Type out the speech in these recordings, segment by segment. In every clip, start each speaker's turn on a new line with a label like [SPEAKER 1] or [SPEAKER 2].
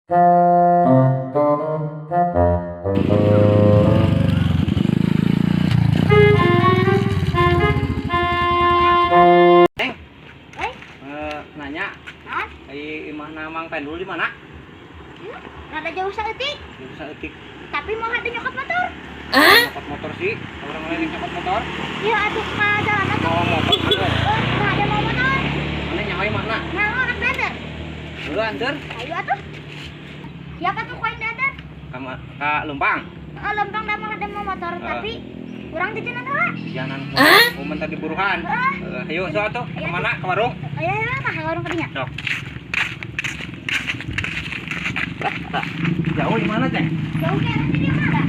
[SPEAKER 1] Neng,
[SPEAKER 2] Eh,
[SPEAKER 1] nanya,
[SPEAKER 2] naon?
[SPEAKER 1] ai imahna Mang Pendul di mana?
[SPEAKER 2] Rada jauh saeutik,
[SPEAKER 1] Jauh saeutik.
[SPEAKER 2] Tapi mau hade nyokot motor.
[SPEAKER 1] Nyokot motor sih, orang lain yang nyokot motor.
[SPEAKER 2] Ya atuh ka jalan atuh.
[SPEAKER 1] Mau motor ada.
[SPEAKER 2] Eh, nah ada mau motor.
[SPEAKER 1] Mana nyawa imahna?
[SPEAKER 2] Nah, anak dader.
[SPEAKER 1] Heuh, anteur.
[SPEAKER 2] Ayo atuh. Siapa tuh koin dader?
[SPEAKER 1] Ka ka Lempang.
[SPEAKER 2] Oh, lempang da mau ada mau motor, tapi kurang jajanan heula.
[SPEAKER 1] Jajanan momen tadi buruhan.
[SPEAKER 2] Heeh.
[SPEAKER 1] Ayo so atuh, ke mana? Ke warung?
[SPEAKER 2] Ayo ayo mah ka warung kadinya.
[SPEAKER 1] Sok. Lah, jauh di mana, Ceng?
[SPEAKER 2] Jauh kayak nanti dia mana?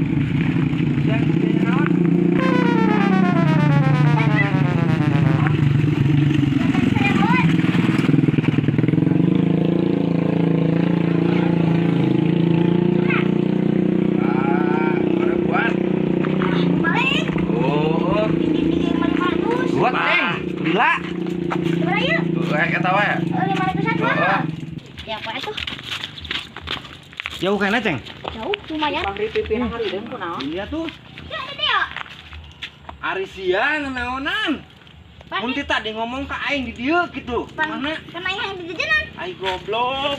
[SPEAKER 1] Siang jajan naon?
[SPEAKER 2] Jajan serebon.
[SPEAKER 3] Ah, buat.
[SPEAKER 2] Balik.
[SPEAKER 3] Oh,
[SPEAKER 2] Tinggi-tinggi 500.
[SPEAKER 1] Dua, Ceng. Gila.
[SPEAKER 2] Seberapa yuk?
[SPEAKER 3] kayak ketawa ya?
[SPEAKER 2] Oh, 500-an
[SPEAKER 3] Oh.
[SPEAKER 2] mah. Ya apa itu?
[SPEAKER 1] Jauh kayaknya, Ceng.
[SPEAKER 2] Jauh lumayan.
[SPEAKER 1] Iya tuh.
[SPEAKER 2] Ya ada dia.
[SPEAKER 1] Ari sia naonan. Mun ti tadi ngomong ka aing di dieu gitu. Mana?
[SPEAKER 2] Kan aing hayang di jajanan.
[SPEAKER 1] Ai goblok.